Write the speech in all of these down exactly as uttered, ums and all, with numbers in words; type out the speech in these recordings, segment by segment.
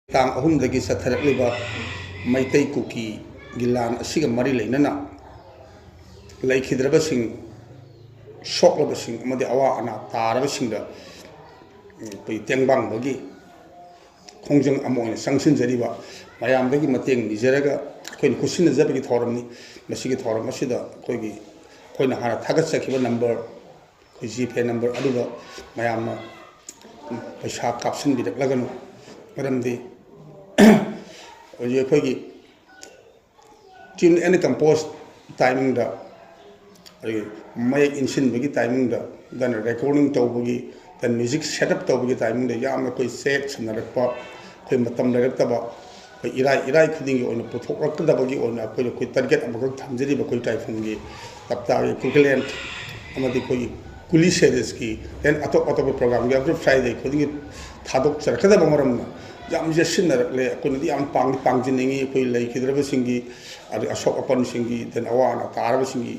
ꯇꯥꯡ ꯑꯍꯨꯝꯗꯒꯤ ꯆꯠꯊꯔꯛꯂꯤꯕ ꯃꯩꯇꯩ ꯀꯨꯀꯤꯒꯤ ꯂꯥꯟ ꯑꯁꯤꯒ ꯃꯔꯤ ꯂꯩꯅꯅ ꯂꯩꯈꯤꯗ꯭ꯔꯕꯁꯤꯡ, ꯁꯣꯛꯂꯕꯁꯤꯡ ꯑꯃꯗꯤ ꯑꯋꯥ ꯑꯅꯥ ꯇꯥꯔꯕꯁꯤꯡꯗ ꯑꯩꯈꯣꯏ ꯇꯦꯡꯕꯥꯡꯕꯒꯤ ꯈꯣꯡꯖꯪ ꯑꯃ ꯑꯣꯏꯅ ꯆꯪꯁꯤꯟꯖꯔꯤꯕ ꯃꯌꯥꯝꯗꯒꯤ ꯃꯇꯦꯡ ꯅꯤꯖꯔꯒ ꯑꯩꯈꯣꯏꯅ ꯈꯨꯠꯁꯤꯟꯅꯖꯕꯒꯤ ꯊꯧꯔꯝꯅꯤ꯫ ꯃꯁꯤꯒꯤ ꯊꯧꯔꯝ ꯑꯁꯤꯗ ꯑꯩꯈꯣꯏꯒꯤ, ꯑꯩꯈꯣꯏꯅ ꯍꯥꯟꯅ ꯊꯥꯒꯠꯆꯈꯤꯕ ꯅꯝꯕꯔ, ꯑꯩꯈꯣꯏ ꯖꯤ ꯄꯦ ꯅꯝꯕꯔ ꯑꯗꯨꯗ ꯃꯌꯥꯝꯅ ꯄꯩꯁꯥ ꯀꯥꯞꯁꯤꯟꯕꯤꯔꯛꯂꯒꯅꯨ꯫ ꯃꯔꯝꯗꯤ ꯍꯧꯖꯤꯛ ꯑꯩꯈꯣꯏꯒꯤ tune and compose timingꯗ, ꯑꯩꯈꯣꯏꯒꯤ ꯃꯌꯦꯛ ꯏꯟꯁꯤꯟꯕꯒꯤ timingꯗ, then recording ꯇꯧꯕꯒꯤ, then music set up ꯇꯧꯕꯒꯤ timingꯗ ꯌꯥꯝꯅ ꯑꯩꯈꯣꯏ ꯆꯌꯦꯠ ꯁꯝꯅꯔꯛꯄ, ꯑꯩꯈꯣꯏ ꯃꯇꯝ ꯂꯩꯔꯛꯇꯕ, ꯑꯩꯈꯣꯏ ꯏꯔꯥꯏ, ꯏꯔꯥꯏ ꯈꯨꯗꯤꯡꯒꯤ ꯑꯣꯏꯅ ꯄꯨꯊꯣꯛꯂꯛꯀꯗꯕꯒꯤ ꯑꯣꯏꯅ ꯑꯩꯈꯣꯏꯅ ꯑꯩꯈꯣꯏ target ꯑꯃꯈꯛ ꯊꯝꯖꯔꯤꯕ ꯑꯩꯈꯣꯏ ꯇꯥꯏꯐꯨꯡꯒꯤ ꯇꯞꯇꯥꯒꯤ equivalent ꯑꯃꯗꯤ ꯑꯩꯈꯣꯏꯒꯤ ꯀꯨꯂꯤ ꯁꯦꯔꯤꯁꯀꯤ, then ꯑꯇꯣꯞ ꯑꯇꯣꯞꯄ programꯒꯤ every Friday ꯈꯨꯗꯤꯡꯒꯤ ꯊꯥꯗꯣꯛꯆꯔꯛꯀꯗꯕ ꯃꯔꯝꯅ ꯌꯥꯝ ꯌꯦꯠꯁꯤꯟꯅꯔꯛꯂꯦ꯫ ꯑꯩꯈꯣꯏꯅꯗꯤ ꯌꯥꯝ ꯄꯥꯡꯗꯤ ꯄꯥꯡꯖꯅꯤꯡꯉꯤ ꯑꯩꯈꯣꯏ ꯂꯩꯈꯤꯗ꯭ꯔꯕꯁꯤꯡꯒꯤ, ꯑꯗꯩ ꯑꯁꯣꯛ ꯑꯄꯟꯁꯤꯡꯒꯤ, then ꯑꯋꯥ ꯑꯅꯥ ꯇꯥꯔꯕꯁꯤꯡꯒꯤ꯫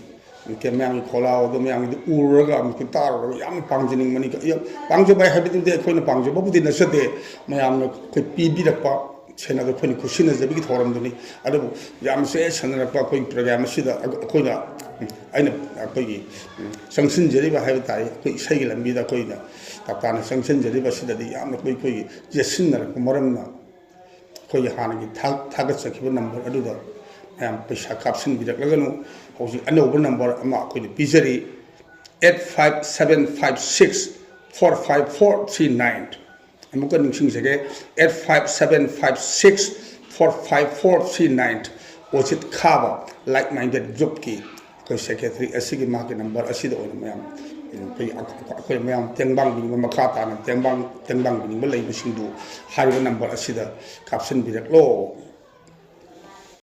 ꯃꯌꯥꯝꯒꯤ ꯈꯣꯜꯂꯥꯎ ꯑꯗꯨ ꯃꯌꯥꯝꯒꯤꯗꯤ ꯎꯔꯨꯔꯒ ꯑꯃꯨꯛꯁꯨ ꯇꯥꯔꯨꯔꯒ ꯌꯥꯝꯅ ꯄꯥꯡꯖꯅꯤꯡꯕꯅꯤ꯫ ꯌꯥꯝ ꯄꯥꯡꯖꯕ ꯍꯥꯏꯕꯗꯨꯗꯤ ꯑꯩꯈꯣꯏꯅ ꯄꯥꯡꯖꯕꯕꯨꯗꯤ ꯅꯠꯆꯗꯦ, ꯃꯌꯥꯝꯅ ꯑꯩꯈꯣꯏ ꯄꯤꯕꯤꯔꯛꯄ ꯁꯦꯟ ꯑꯗꯨ ꯑꯩꯈꯣꯏꯅ ꯈꯨꯠꯁꯤꯟꯅꯖꯕꯒꯤ ꯊꯧꯔꯝꯗꯨꯅꯤ꯫ ꯑꯗꯨꯕꯨ ꯌꯥꯝ ꯆꯌꯦꯠ ꯁꯝꯅꯔꯛꯄ ꯑꯩꯈꯣꯏꯒꯤ program ꯑꯁꯤꯗ ꯑꯩꯈꯣꯏꯅ, ꯑꯩꯅ ꯑꯩꯈꯣꯏꯒꯤ ꯆꯪꯁꯤꯟꯖꯔꯤꯕ ꯍꯥꯏꯕ ꯇꯥꯔꯦ, ꯑꯩꯈꯣꯏ ꯏꯁꯩꯒꯤ ꯂꯝꯕꯤꯗ ꯑꯩꯈꯣꯏꯅ ꯇꯞꯇꯥꯅ ꯆꯪꯁꯤꯟꯖꯔꯤꯕ ꯑꯁꯤꯗꯗꯤ ꯌꯥꯝꯅ ꯑꯩꯈꯣꯏ, ꯑꯩꯈꯣꯏꯒꯤ ꯆꯦꯠꯁꯤꯟꯅꯔꯛꯄ ꯃꯔꯝꯅ ꯑꯩꯈꯣꯏꯒꯤ ꯍꯥꯟꯅꯒꯤ ꯊꯥ-, ꯊꯥꯒꯠꯆꯈꯤꯕ ꯅꯝꯕꯔ ꯑꯗꯨꯗ ꯃꯌꯥꯝ ꯄꯩꯁꯥ ꯀꯥꯞꯁꯤꯟꯕꯤꯔꯛꯂꯒꯅꯨ꯫ ꯍꯧꯖꯤꯛ ꯑꯅꯧꯕ ꯅꯝꯕꯔ ꯑꯃ ꯑꯩꯈꯣꯏꯅ ꯄꯤꯖꯔꯤ, eight five seven five six four five four three nine꯫ ꯑꯃꯨꯛꯀ ꯅꯤꯡꯁꯤꯡꯖꯒꯦ, eight five seven five six four five four three nine꯫ ꯑꯣꯖꯤꯠ ꯈꯥꯕ, Like Minded Groupꯀꯤ ꯑꯩꯈꯣꯏ secretary ꯑꯁꯤꯒꯤ ꯃꯍꯥꯛꯀꯤ ꯅꯝꯕꯔ ꯑꯁꯤꯗ ꯑꯣꯏꯅ ꯃꯌꯥꯝ, ꯑꯩꯈꯣꯏ, ꯑꯩꯈꯣꯏ ꯃꯌꯥꯝ ꯇꯦꯡꯕꯥꯡꯕꯤꯅꯤꯡꯕ, ꯃꯈꯥ ꯇꯥꯅ ꯇꯦꯡꯕꯥꯡ, ꯇꯦꯡꯕꯥꯡꯕꯤꯅꯤꯡꯕ ꯂꯩꯕꯁꯤꯡꯗꯨ ꯍꯥꯏꯔꯤꯕ ꯅꯝꯕꯔ ꯑꯁꯤꯗ ꯀꯥꯞꯁꯤꯟꯕꯤꯔꯛꯂꯣ꯫